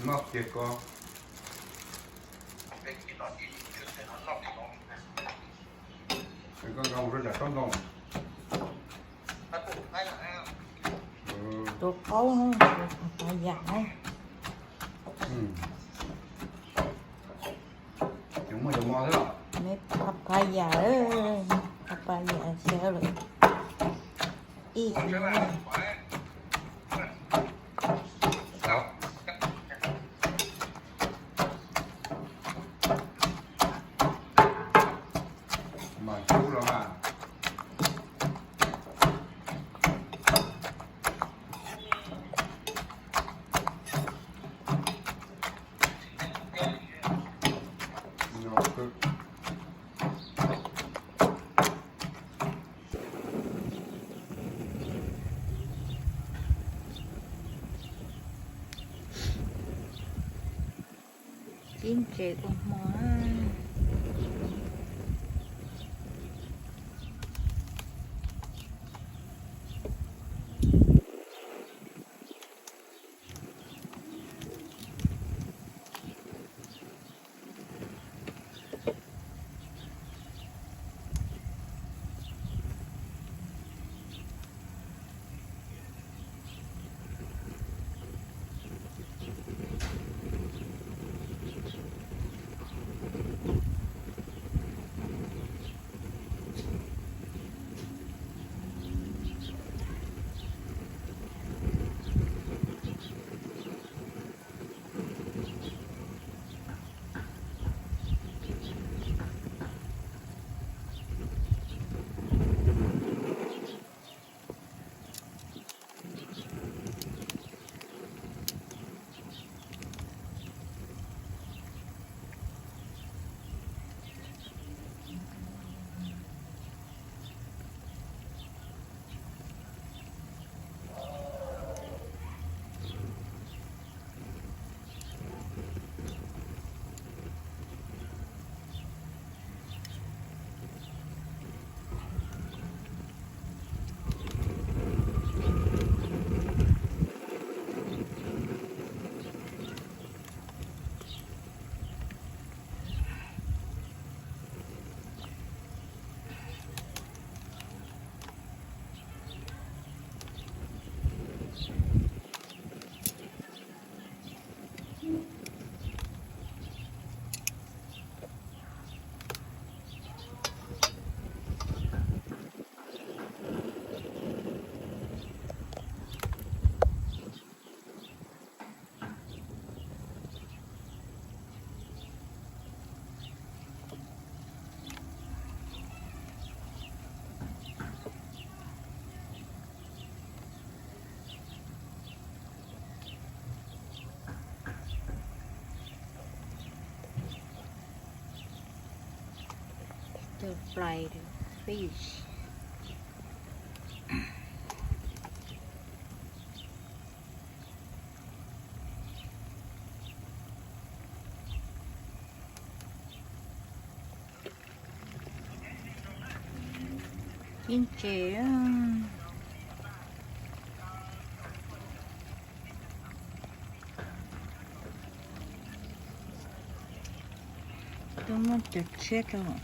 Noj kiag ko. Koj nqa mus rau nram tsob ntoo. Tus qaub, papaya. Cov muaj cov mo xwb los? Papaya, papaya xyaw lawm. Ib mas cub los mas. Ib ntses ua hmo. Stir fry the fish. Ib ntses. Twb muab cov tshiab rau.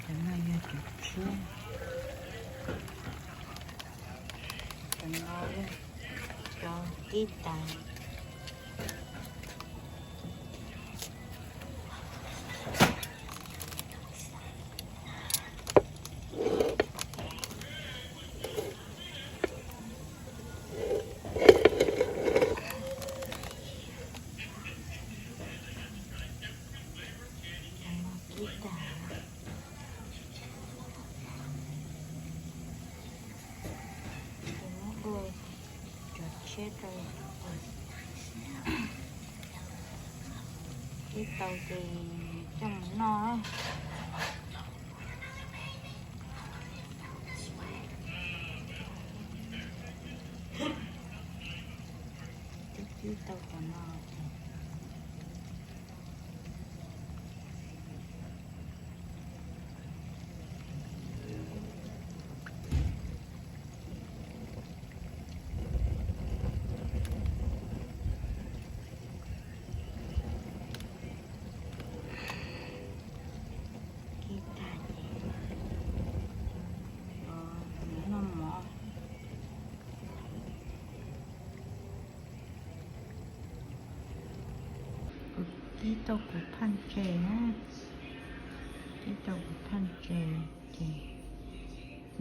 Cov no yog cov tshiab. Cov no yog cov kib tas. Muab dua cov tshiab rau, kib tau ces coj mus noj. Twb kib tau cov no. Ib tau kuv phaj ntses na, ib tau kuv phaj ntses ces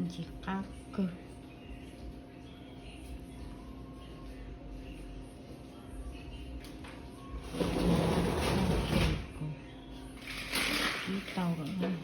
ntxim qab kawg. Ib tau lawm.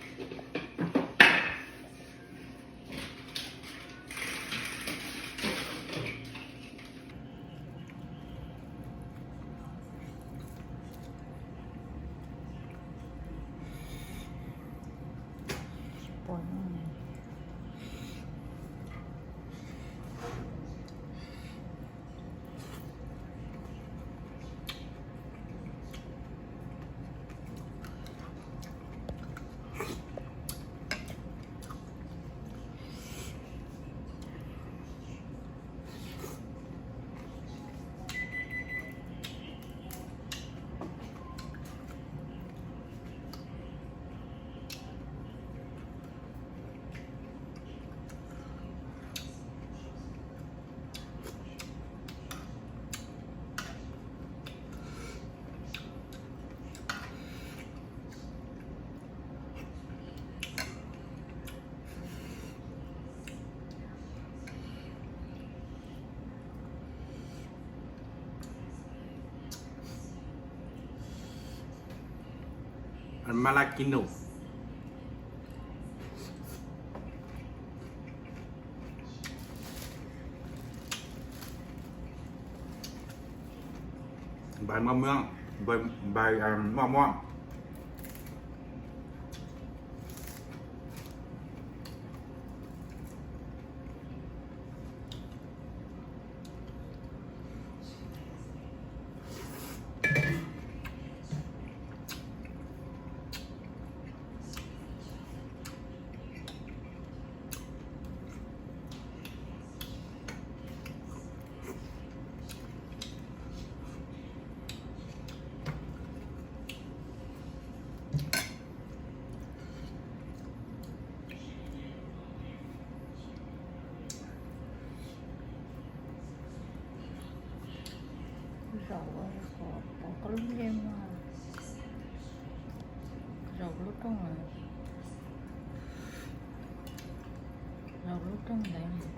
Malakino. Npais moj moj, npais moj moj. Zaum, pov koj lub ntsej muag, zaum lub rooj, zaum lub rooj ntawd.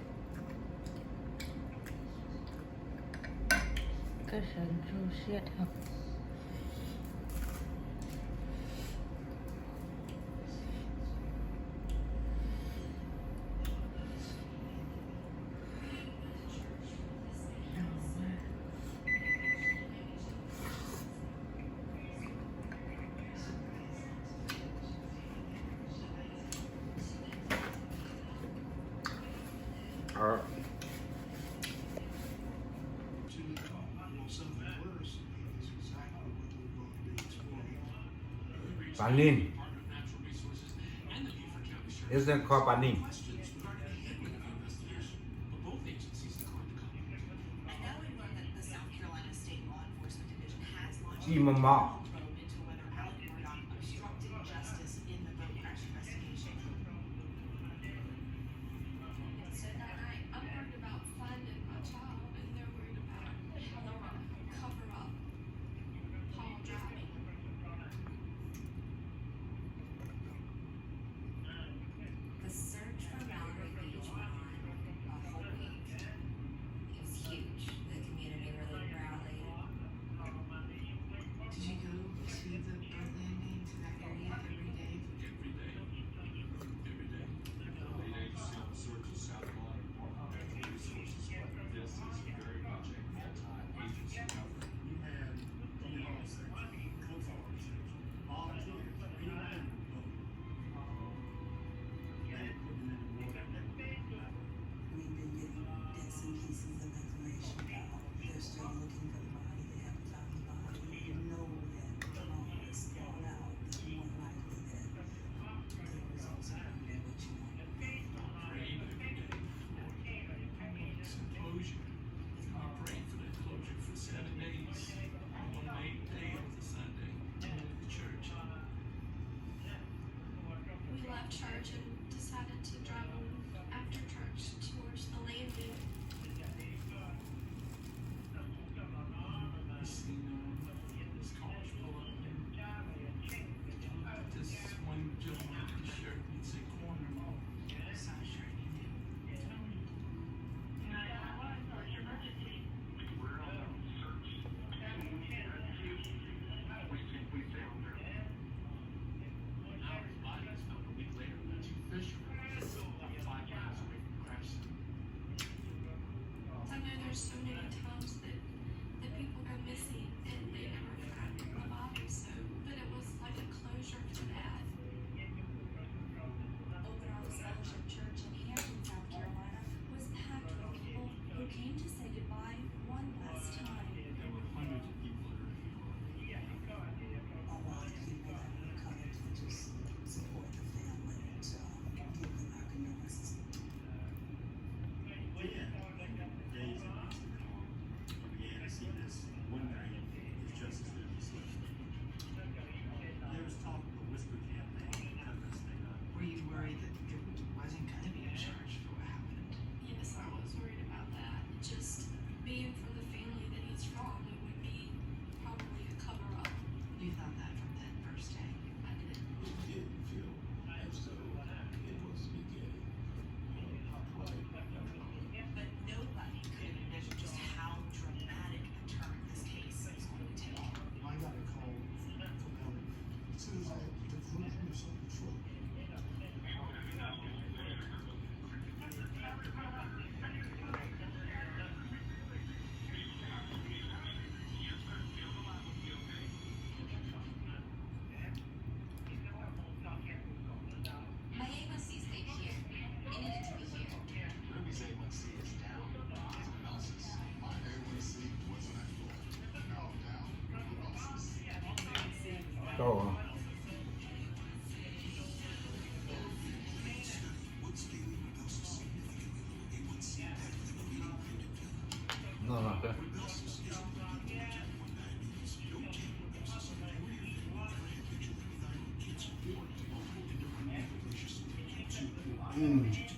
Koj sawv ntsuj siab dhau. Panin. It's then called panin. Ib mov mov. The search for Mallory Beach went on a whole week. It was huge. The community really rallied. Did you go to the boat landing, to that area every day? Every day. Every day. Late eighties, South Circle, South Lawn, and more. Natural resources like this is very much a full-time agency effort. You had, you know, coastal research, volunteers, independent. We've been getting bits and pieces of information, though. They're still looking for the body. They haven't found the body. We know that the longer this drawn out, the more likely that the results are gonna be what you want. Prayed every day for some closure. I prayed for that closure for seven days. On the eighth day, it was a Sunday. I went to the church. We left church and decided to drive on after church towards the landing. This college pull up. Rau. No no. Mm.